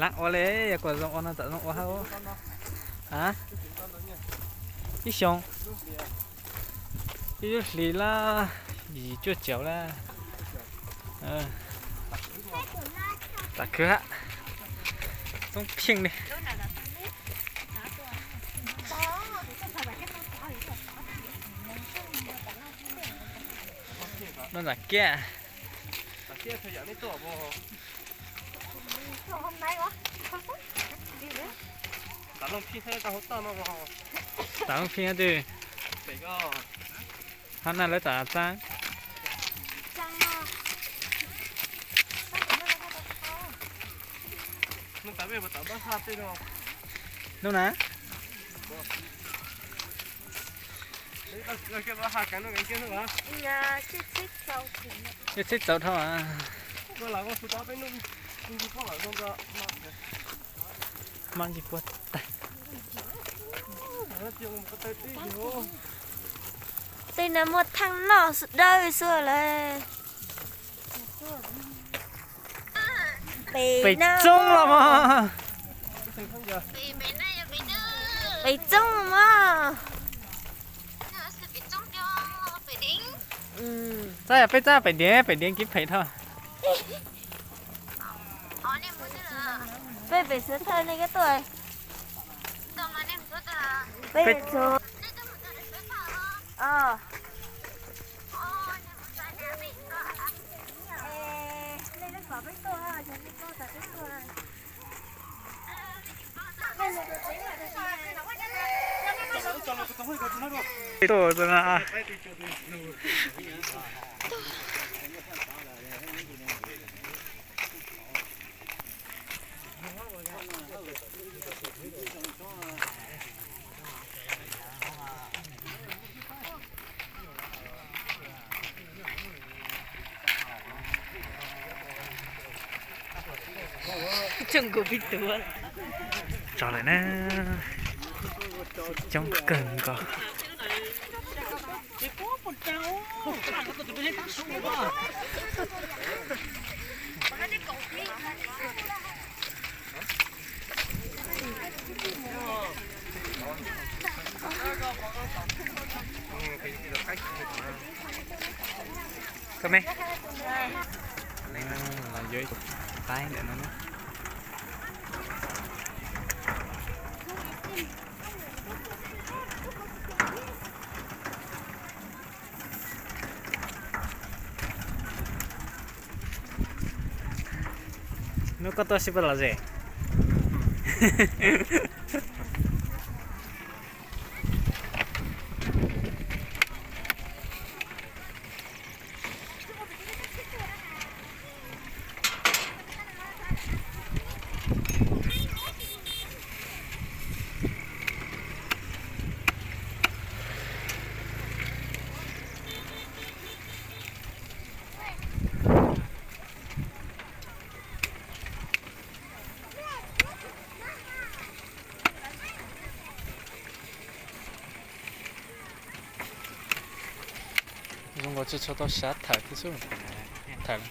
Laab ua le, yog kuas zoo ua no tam zoo ua hab. A, ib xyoo, ib lub hlis lab yim cuaj caum lab. Tam khwv hab, toob pheej li. Noj ntawm kiab. Tam looj pheej twg, hab na lawv tam txaab. Nub na. Yog txhib txaus dhau. Maj ntsis puag tag. Tej no muaj thaaj noj sawv daws xwb lawm. Pem txoob los mas. Pem txoob los mas. Txab, peb txab pem diav, pem diav kiv phem dhau. Peb pem Suav thawj nej koj tuaj. Peb Suav. Tuaj na. Tso lawm na, coob kawg nkaus. Koj me, los yuav ib tug qaib ntawm no na. Hnub koj tuaj sib pab los ze. Zoo nkaus tsis tshua tau siav thawm thiab xwb. Thawm.